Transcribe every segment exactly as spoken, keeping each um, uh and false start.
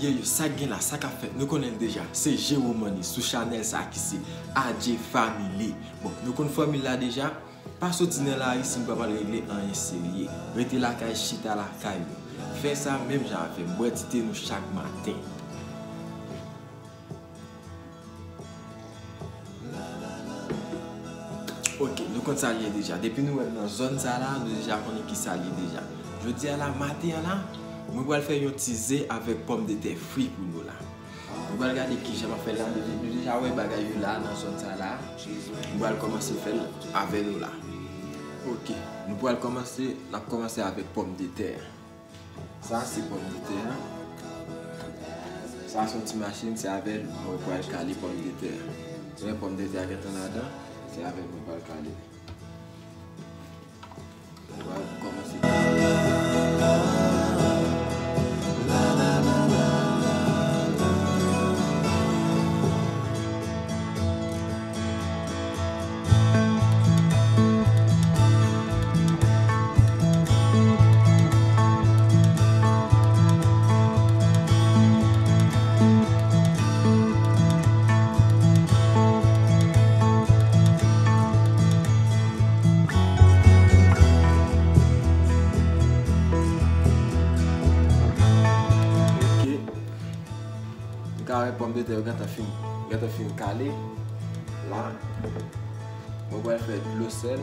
Yo, sa k gen la, sa k ap fèt, nou konnen l deja. Se Jero Money sou chanèl sa ki se Adje Family. Bon, nou konn fòmil la deja. Pa soti nan lari si n pa pral regle anyen serye. Rete lakay, chita lakay ou. Fè sa menm jan avè m. Bwè ti te nou chak maten. Ok, nou konn sa l ye deja. Depi nou wè m nan zòn sa la, nou deja konnen ki sa l ye deja. Jodi a la, maten an la, mwen pral fè yon ti ze avèk pòmdetè fri pou nou la. Nou pral gade kijan m ap fè l la. Nou, nou deja wè bagay yo la nan zòn sa la. Nou pral kòmanse fè l avè nou la. Ok, nou pral kòmanse, n ap kòmanse avèk pòmdetè. Sa se pòmdetè a. Sa se yon ti machin, se avè l mwen pral kale pòmdetè a. Ou wè pòmdetè a gentan ladan, se avè l mwen pral kale. Mwen pral kòmanse kale. Ok. Nou ka wè pòmdetè yo gentan fin, gentan fin kale. La, mwen pral fè dlo sèl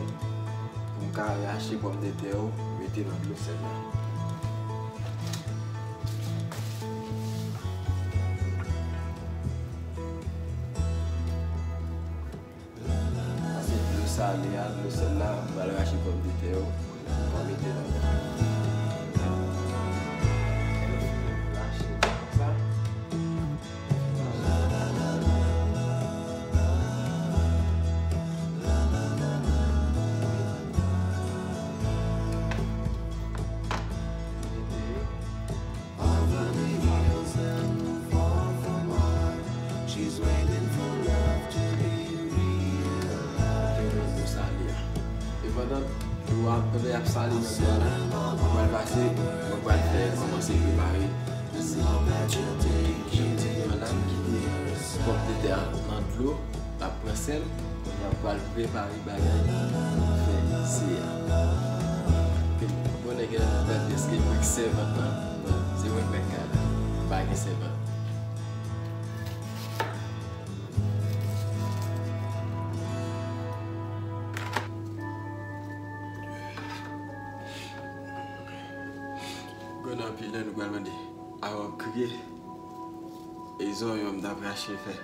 pou m ka rache pòmdetè yo, mete nan dlo sèl la. Sa se dlo sale a, dlo sèl la, m pral rache pòmdetè yo, m pral mete ladan. Lè nou fin rache konsa. E pandan dlo a, pandan y ap sale nan dlo a la, mwen pral pase, mwen pral fè kòmanse prepare. Jan m di nou an la, m kite pòmdetè a nan dlo, l ap pran sèl, kounye a m pral prepare bagay fè ze a. Bonè gen nan pèp, èske mwen k sèvant lan? Non, se mwen k mèt kay la. M pa gen sèvant. Grenn anpil, lè nou pral mande. Avan m kriye, e zonyon m t ap rache fè.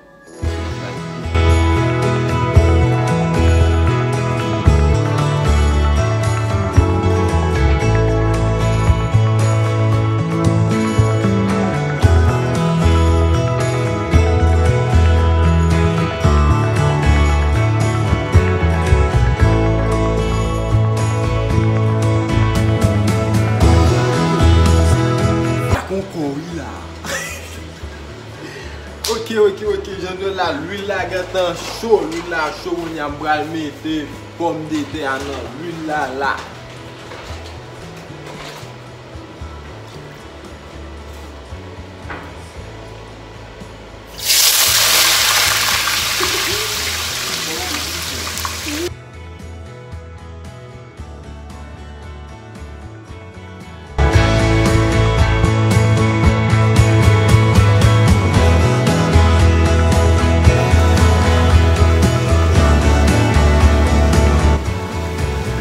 Sa konko wi la. Ok, ok, ok, jan nou la, lwil la gentan cho, lwil la cho, kounye a m pral mete pòmdetè a nan lwil la la.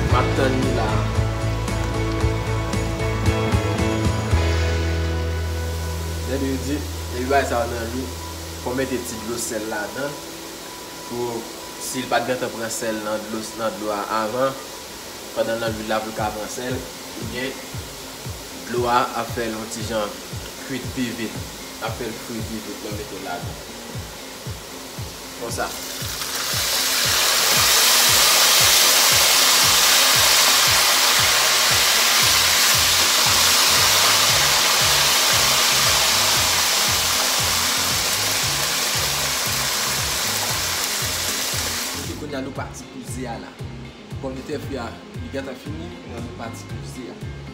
M ap tann li la. Lè nou di, depi bagay sa yo nan lwil, fò w mete ti dlo sèl ladan. Pou si l pa t gentan pran sèl nan dlo, nan dlo a avan, pandan l nan lwil la pou l ka pran sèl, ebyen, dlo a ap fè l yon ti jan kwit pi vit, ap fè l fri pi vit lè w mete l ladan. Konsa. Ok, kounye a nou pati pou ze a la. Pòmdetè fri a, li gentan fini, kounye a nou pati pou ze a.